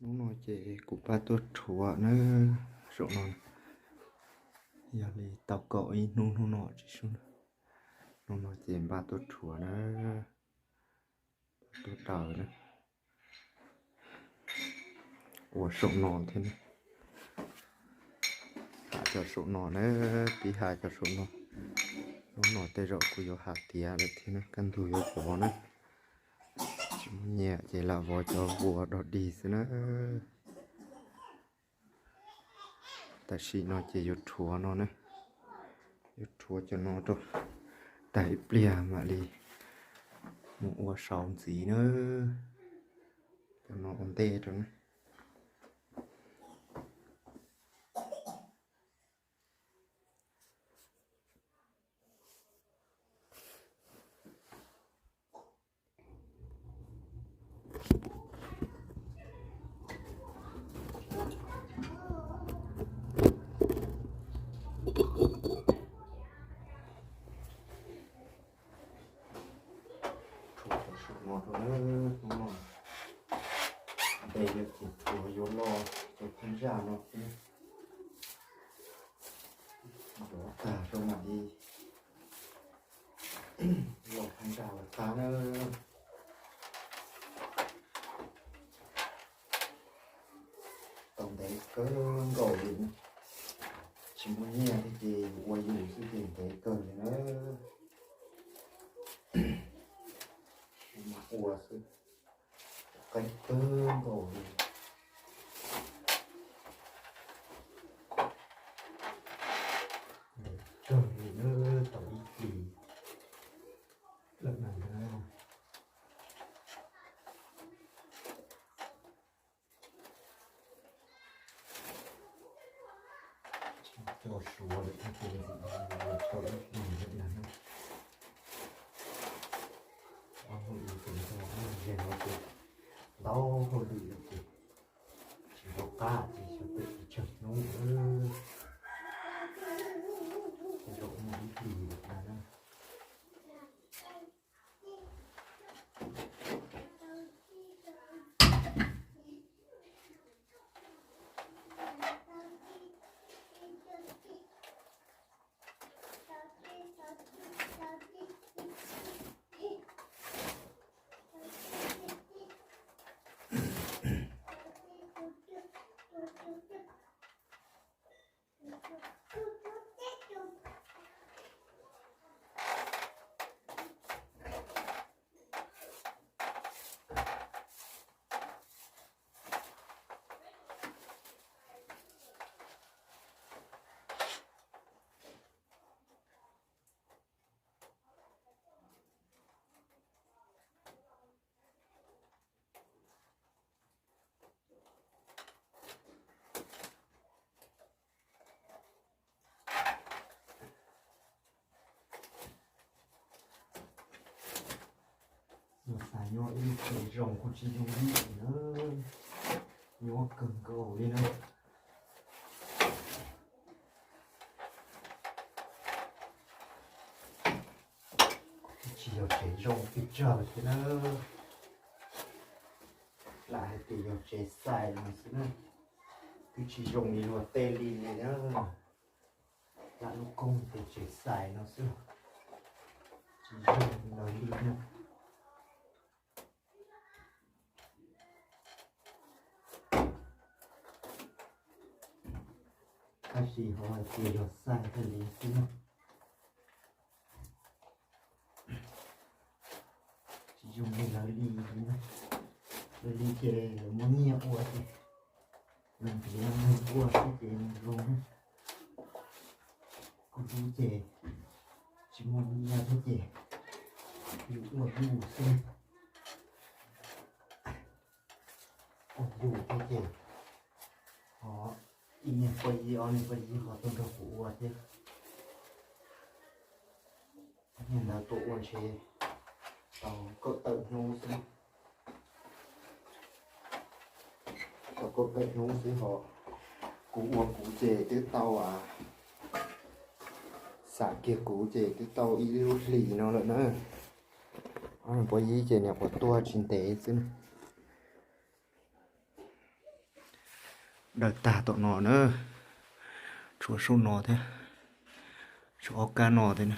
Hnub no ces kuv npaj tuaj rhuav na, saum no yog li tau kaum ib hnub, hnub no tsis sub, hnub no ces npaj tuaj rhuav na, tuaj daws na, ua saum no thiab na. Hav cov saum no na, pib hav cov saum no. Hnub no tej zaum kuv yuav hav tiav lawm thiab na, kaj ntug yuav vov na. Tsis muaj nyiaj ces lam vov cov vuas dog dig xwb na. Tam sim no ces yuav rhuav no na, yuav rhuav cov no rau, tag ib pliag mam li mus ua sau ntxiv na. Cov no ua ntej rau na. Rhuav cov saum no rau na, hnub no ntes lawm ces rhuav yuav los cov phab ntsa no thiab. Yuav tag rau mam li los phab ntsa los tag na. Tau ntev kawg nkaus li, tsis muaj nyiaj thiab ces yus ua yus xwb ces ntev kawg li na. Mas ua xwb, qeeb kawg nkaus li. Ntev kawg li na, tau ib hlis lawm na. Coj suav lawm thiab ces tau ib hlis lawm na. Ob hauj lwm ces nto, ob hauj lwm no ces ntau hauj lwm lawm ces tsis nco qab ces xyov pem tsis tsawg hnub lawm. Tej zaum muaj ib hlis lawm na. Xav xav nyob ib lub tsev zoo kuj tsis yooj yim na, nyuaj kawg nkaus li na. Kuj tsis yog tsev zoo pes tsawg thiab na, lam hais tias yog tsev xais no xwb na, twb tsis zoo li luag tej li li na. Lam lub koog tias tsev xais no xwb, tsis zoo li lawv li na. Tab sis ho hais tias yog xais thiaj li xwb na. Tsis zoo li lawv li, lawv li ces lawv muab nyiaj ua ces lawv ntiav neeg ua xwb ces zoo. Kuv lub ces tsis muaj nyiaj thiab ces yus ua yus xwb. Ua yus thiab ces ho ib niag poj yig ob niag poj yig ho tuaj nrog kuv ua thiab. Niag ntawd tuaj ua ntshe tau kaum tawm hnub xwb, tau kaum tawm hnub xwb ho kuv ua kuv ces twb tau, xam kiag kuv ces twb tau ib lub hlis no lawm na. Ob niag poj yig ces niam qhuav tuag tsis ntev xwb na. Daws tag tom no na, tshuav saum no thiab, tshuav ob kab no thiab na,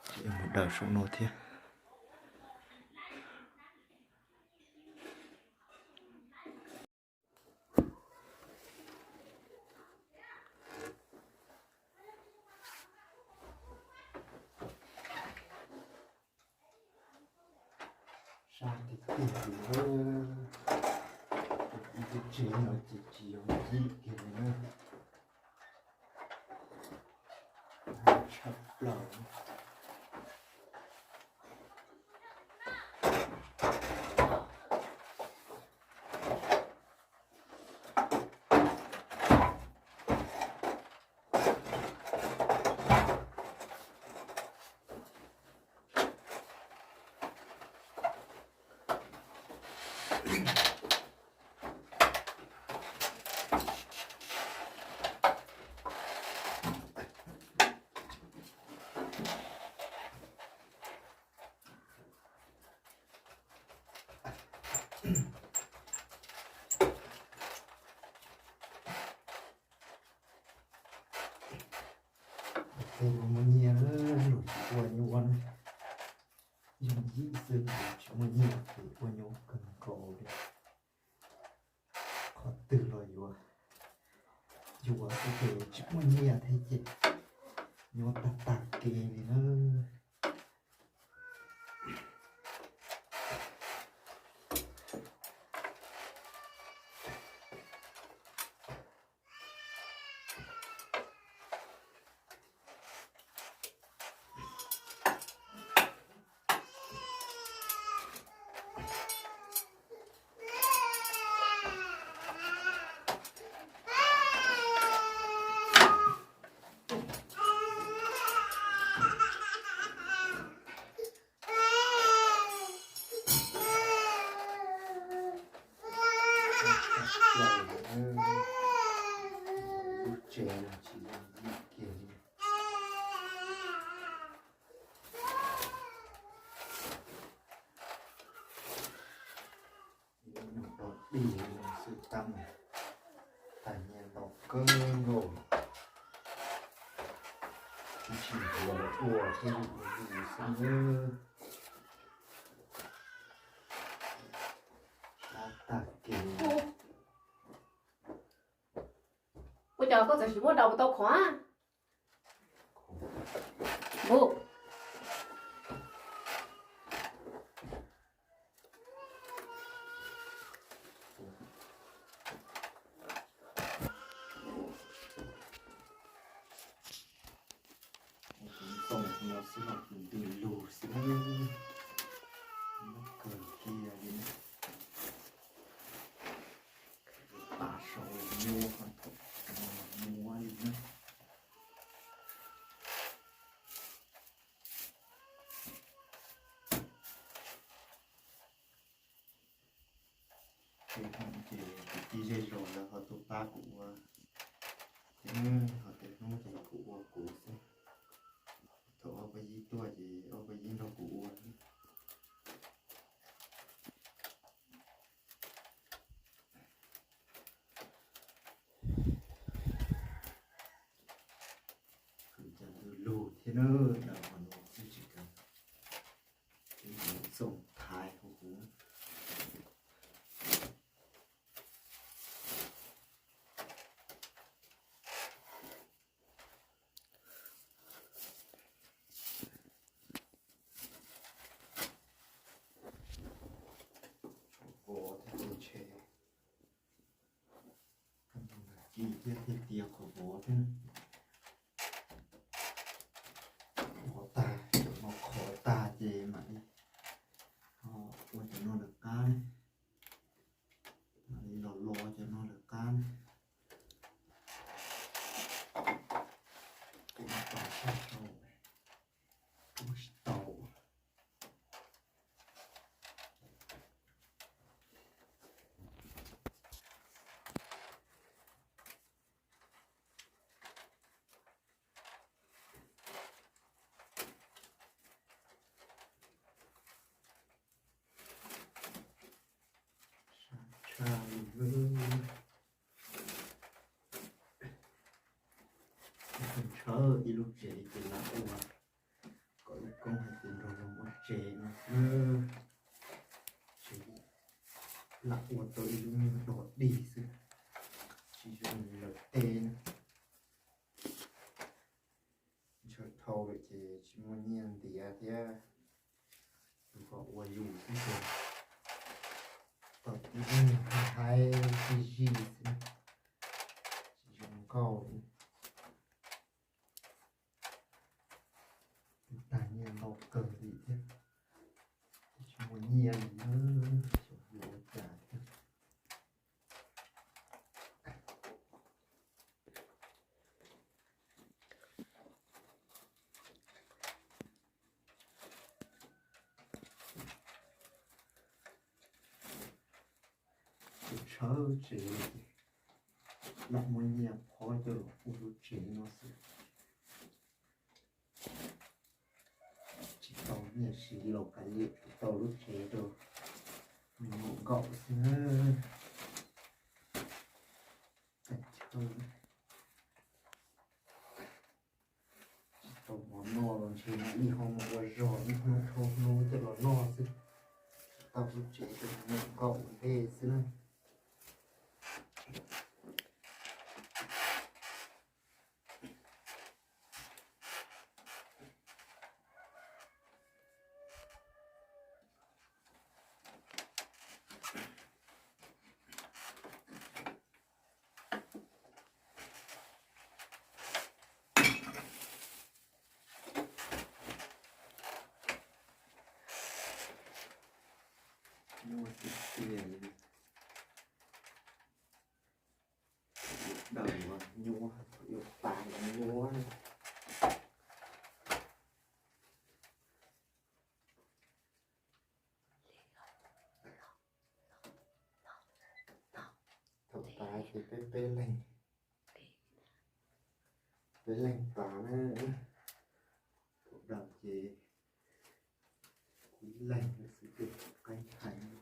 ces mus daws saum no thiab. Sab tiag tiag li na. Ib tug tsev no ces tsis yog ib kiag li na. Tshaj plaws. Tes luag muaj nyiaj, luag tsis ua nyuaj na. Yog yim xwb ces tsis muaj nyiaj ces ua nyuaj kawg nkaus li. Qhov twg los yuav, yuav xwb ces tsis muaj nyiaj thiab ces nyuaj tag tag kev li na. Lub tsev no tsis yog ib kiag li. Ib nyuag dog dig xwb tab mas tag nyiaj ntau kawg nkaus. Ib tsis ua ua thiab ua ua xwb nawb. Sab tag kev. Ua cas koj txawm sim muab rau puas tau khov? Npum. Kuv txoom no xwb los kuv ntws lug xwb na. Muab kawg kiag li na. Tav sau muab, muab li na. Ces kwv tij zej zos lawv ho tuaj pab kuv ua, ces ho tej hnub ces kuv ua kuv xwb. Thaum ob peb yib tuaj ces ob peb yib nrog kuv ua. Kuv cov ntws lug thiab na, daws qhov no xwb tsis kam, txoom thaiv huv huv. Tshuav vov thiab ces ntshe, ci thiab thiaj tiav qhov vov thiab. Vov tag, cov no qhov tag ces mam li ua cov no lawv qab, mam li los lo cov no lawv qab. Qe no tos sab saud, ua tsis tau. Sab tshaj li lawm. tsev no xwb. Tsev lam ua tau ib lub nyuag dog dig xwb, tsis zoo li lawv tej na. Ntshaw dhau lawm ces tsis muaj nyiaj ntiav thiab, tus kom ua yus xwb ces tau tib neeg haib haib zij zij xwb, tsis zoo nkauj li. Tag nyiaj ntau kawg li thiab, tsis muaj nyiaj li na, xyov yuav ua cas thiab. Tshawb tsev, lam muaj nyiaj phob coj los ua lub tsev no xwb. Tsis tau nyiaj siv los kav liam tsis tau lub tsev rau me nyuam nkaum xwb na. Tsis tau mov noj los ntshe mas ib ho mus ua zog ib hnub dhau hnub coj los noj xwb. Tsis tau lub tsev rau me nyuam nkaum ua ntej xwb na. Nyuaj tiag tiag li. Daws nyuaj, yuav tas los nyuaj. Thaum tas ces peb peb leeg, peb leeg tas na. Thaum daws ces kuv ib leeg lawm xwb ces qeeb heev.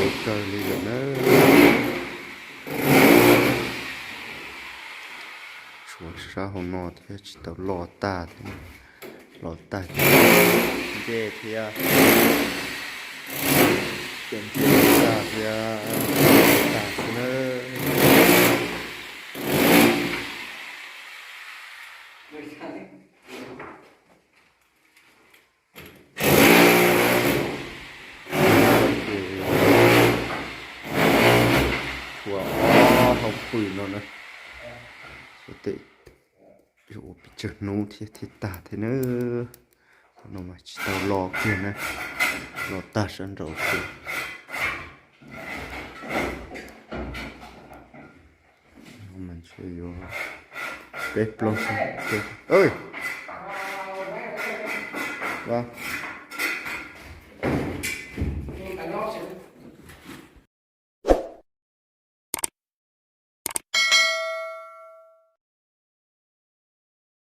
Ua kawg li lawm na. Tshuav sab hauv no thiab tsis tau loj tag thiab. Loj tag ces nce thiab. Ces nce tag thiab. Tag xwb na. Ces tshuav ob hauv pw no na. Xyov tes yuav ua pes tsawg hnub thiab thiaj tag thiab na. Qhov no mas tsis tau loj kiag na, loj tag sab nraud xwb. Mas ntshe yuav peb plaub xyoo, a,